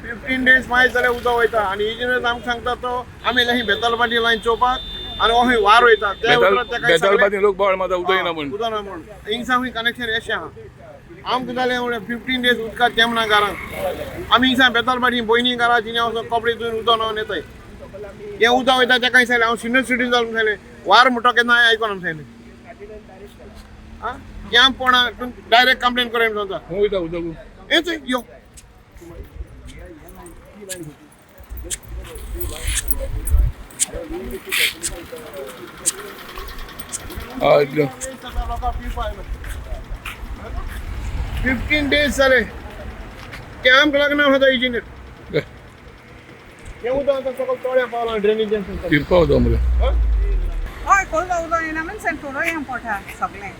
15 days मागीर जाल्यार उदक वयता आनी इंजिनियर आमकां सांगता तो आमी ही बेतालबाटी लायन चोवपाक आनी अहंय वार वयता ते उपरांत तेका सगळें- बेतालबाती लोक बोवाळ मारता, उदक येना म्हूण. उदक ना म्हूण. हिंगसावन कनेक्शन येशें आहा. आमकां जालें म्हणल्यार 15 डेज उदका तेंप ना घरांत. आमी हिंगसान बेतालबाटी भयणी घरा जिणे वचोन कपडे धुवन उदक न्हांवन येताय. हें उदक वयता तेका सांगलें हांव सिनियर सिटीजन जालो म्हूण सांगलें, वार म्हणटा केन्ना हांवें आयकोना म्हूण सांगलें. आं, हें कोणा तूं डायरेक्ट कंप्लेन कर म्हणून सांगता. खंय वयता उदक? येच यो. हा, इतलें. 15 डेज जाले ते आमकां लागना आसा इंजिनियर. हें उदक आतां सकयल तोड्या पावलां ड्रेनेज. पिवपा उदक मरे. हय, कोलवा उदक येना मिन्स थोडोय पोटा सगळें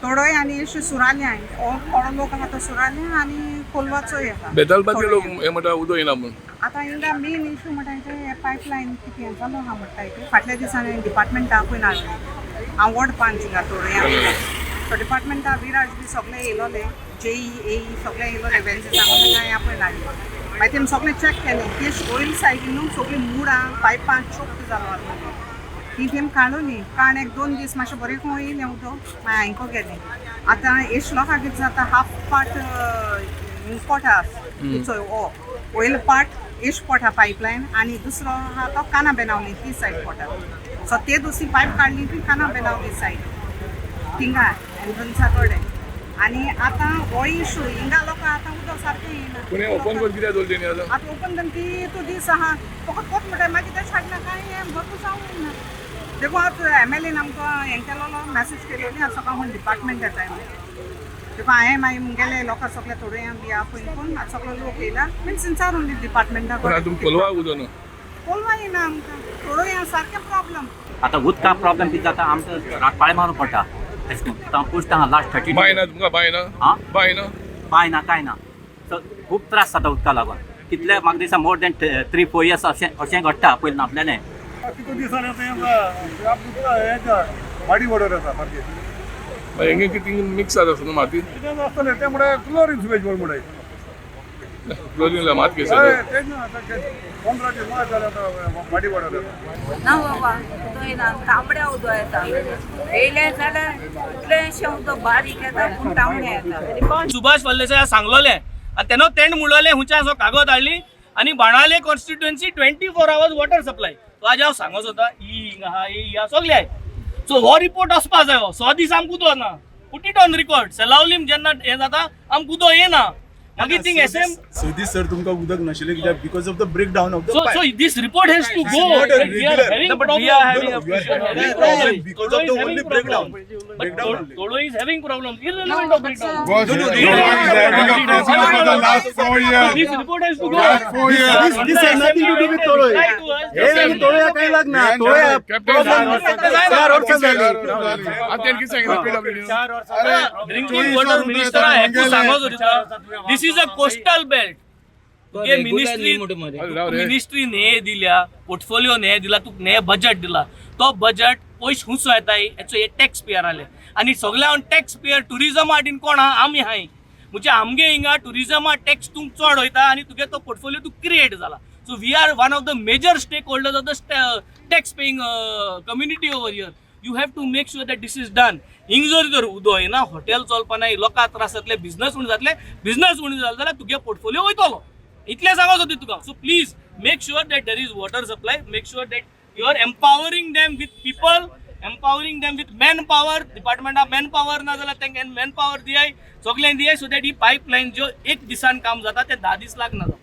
थोडोय आनी अशें सुराले थोडो लोक आहा तो सुराले आनी कोलवाचोय आहा. बेतालबाती लोक थोडो. हे म्हणटा उदक येना म्हूण. आतां हिंगा मेन इशू म्हणटा ते पायपलायन कितें जालो आहा म्हणटा ते फाटल्या दिसांनी डिपार्टमेंटा पळय हाडलें हांव वॉर्ड पांच हिंगा थोडे. सो डिपार्टमेंटा विराज बी सगळे येयलोले, जेई एई सगळे येयलोले वेन्स सांगून हांवें आपय हाडलें. मागीर तेमी सगळें चॅक केलें. ते वयले सायडीन न्हू सगळीं मुडां पायपां चोक जालो आसलें. ती तेम काडली काण एक दोन दीस मातशें बरें खंय येयलें उदक. मागीर हांयको गेलें. आतां एश लोकांक कितें जाता, हाफ पार्ट पोटा चोय हो वयलो पार्ट एश पोटा पायपलायन आनी दुसरो आहा तो काना बेनावली ती सायड पोटा. सो ते दुसरी पायप काडली ती काना बेनावली सायड थिंगा एंट्रन्सा कडेन. आनी आतां हो इशू हिंगा लोकां आतां उदक सारकें येयना. पूण हें ओपन करून कित्याक दवरलें न्ही आतां? आतां ओपन करून ती दीस आहा फकत कोत म्हणटा मागीर तें छाडना कांय हें भरपूर जावंक ना. देखून आतां एमएलएन आमकां हें केलोलो मॅसेज केलोली आतां सकाळ खूंय डिपार्टमेंट येताय म्हणून. देखून हांवें मागीर मुगेले लोकां सगळे थोडे बी आपय करून आतां सगळे लोक येयला मिन्स विचारून डिपार्टमेंटा. पूण आतां तुमकां कोलवा उदक ना. कोलवा येयना आमकां थोडो सारकें प्रॉब्लम. आतां उदका प्रॉब्लम कितें जाता, आमकां रातपाळे मारूंक पडटा अशें करून. आतां हांव पोस्ट आहा लास्ट 30. बांय ना तुमकां? बांय ना? आं? बांय ना? बांय ना, कांय ना. सो खूब त्रास जाता उदका लागून. कितले म्हाका दिसता मोर दॅन 3-4 इयर्स अशें अशें घडटा पयलीं नासलेलें. कितू दिसांनी आतां हें माडी वॉर्डर येता सारकें. मागीर हेंगे कितें मिक्स जाता आसता न्हू माती. कितें आसतलें तें म्हळ्यार क्लोरीन सुवेज म्हणटाय. क्लोरीन मात केस. हय, तेच ना. आतां 15 दीस मात जाले आतां माडी वॉर्डर येता. ना बाबा, उदक येना, तांबड्या उदक येता. येयलें जाल्यार इतलेंशें उदक बारीक येता पूण तांबडें येता. सुभाष फळदेसाय सांगलोले आनी तेन्ना तेणें म्हणलोलें हुंयच्या असो कागद हाडली आनी बाणाले constituency 24 hours water supply. तो आज हांव सांगो सोदता ही हिंगा आहा, ही हिंगा सगळे आहाय. सो हो रिपोर्ट वचपा जायो. 6 दीस आमकां उदक ना, put it on record. Selaulim जेन्ना हें जाता आमकां उदक येना, मागीर थिंग एस एम 6 दीस सर तुमकां उदक नाशिल्लें कित्याक? Because of the breakdown of the So, so this report has to go. Not a We are regular. having No, but problem. we are having a problem because of the only breakdown. But Breakdown only. Todo is having problems, irrelevant of breakdown. No, no, for the last 4 years. This report has to go. Last 4 years. This has nothing to do with Toloi. हे तोळया काय लागना तोळया. चार वर्सां जाली. आतां तेणें कितें सांगितलें PWD? Drinking water मिनिस्टरा हेकू सांगो सोदता, this is a coastal belt. तुगे मिनिस्ट्री मिनिस्ट्री ने दिल्या पोर्टफोलिओ ने दिला, तुका ने बजेट दिला, तो बजेट पयशे हुंयचो येताय? हेचो हे टॅक्स पेयर आले आनी सगळ्यान टॅक्स पेयर टुरिजमा हाडीन कोण आहा? आमी आहाय. म्हणजे आमगे हिंगा टुरिजमा टॅक्स तूं चड वयता आनी तुगे तो पोर्टफोलिओ तूं क्रिएट जाला. So we are one of the major stakeholders of the tax paying community over here. You have to make sure that this is done. हिंग जर जर उदो येना, हॉटेल चलपा ना, लोकां त्रास जातले, बिझनस उणें जातले. बिझनस उणें जालें जाल्यार तुगे पोर्टफोलिओ वयतलो. इतलें सांगो सोदी तुका. So please make sure that there is water supply. Make sure that you are empowering them with people, empowering them with manpower. डिपार्टमेंटा man power ना जाल्यार तांकां मॅन पावर दियाय, सगल्यांक दियाय, सो that he pipeline ज्यो एक दिसान काम जाता ते 10 दीस लागना.